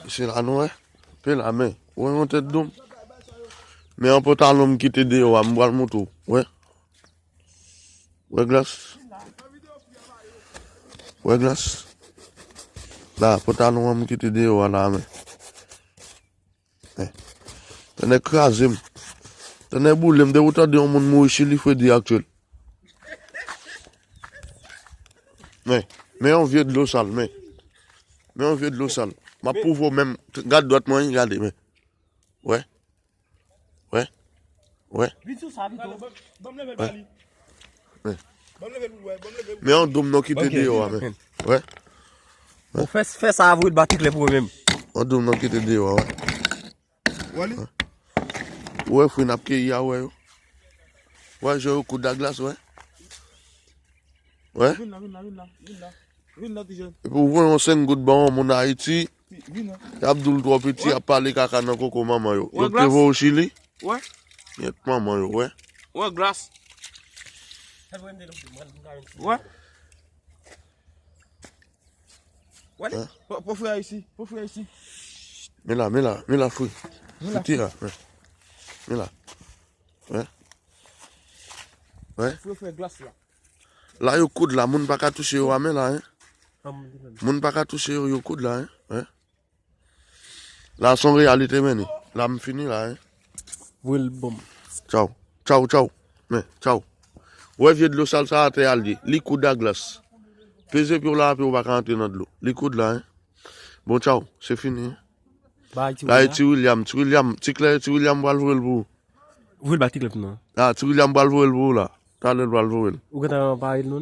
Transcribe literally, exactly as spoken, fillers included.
Se la nou wè. Pe la men. Ou wè yon tèt dom. Men yon pantalon m kite deyò a, m pral montre w. Wè. Wè glas. Wè glas. La, pantalon an m kite deyò a la men. Eh. Tande kraze m. Tande boule m. Depi w tande yon moun mouri, Chili Fredi aktyèl. Men, men yon vye dlo sal, men. Men yon vye dlo sal. M ap pwouve w menm. Gad dwat mwen, gade, men. Wè. Wè. Wè. Vin sou sa pito. Ban m leve ba li. Wè. Ban m leve l pou wè, ban m leve l. Men yon dom non kite deyò a, men. Wè. Bon, fè, fè sa avwe l ba ti klè pou mwen menm. Yon dom non kite deyò a, wè. Wè li? Wè, fwi n ap keyi a, wè yo. Wè, jan yo koud la glas, wè. Wè. Vin la, vin la, vin la, vin la. Vin la, ti jèn. Epi ou voye yon senk goud ban yon moun Ayiti, vin la. Y ap di w l twò piti, y ap pale kaka nan koko manman yo. Yo te voye w Chili? Wè. Yèt manman yo, wè. Wè glas. Wè. Wè. Hein? Po, po frè isi, po frè isi. Men la, men la, men la, fwi. Men la. Fwi ti la, wè. Men la. Wè. Wè. Frè, frè glas la. La yo koud la, moun pa ka touche yo a men la, hein. Moun pa ka touche yo, yo koud la, hein. Wè. La se yon reyalite, men ni. La m fini la, hein. Voye l ban m. Tchaw. Tchaw, tchaw. Men, tchaw. Ou wè vye dlo sal sa atè a l ye. Li koud a glas. Peze pye w la, pye w pa ka antre nan dlo. Li koud la, hein. Bon, tchaw. Se fini, hein. Bay ti La e William. Ti William, Ti William, Ti Klè, Ti William pral voye l pou ou. Voye l ba Ti Klè pou nou. Ah, Ti William pral voye l pou ou la. Talè l pral voye l. Ou gentan pare l non?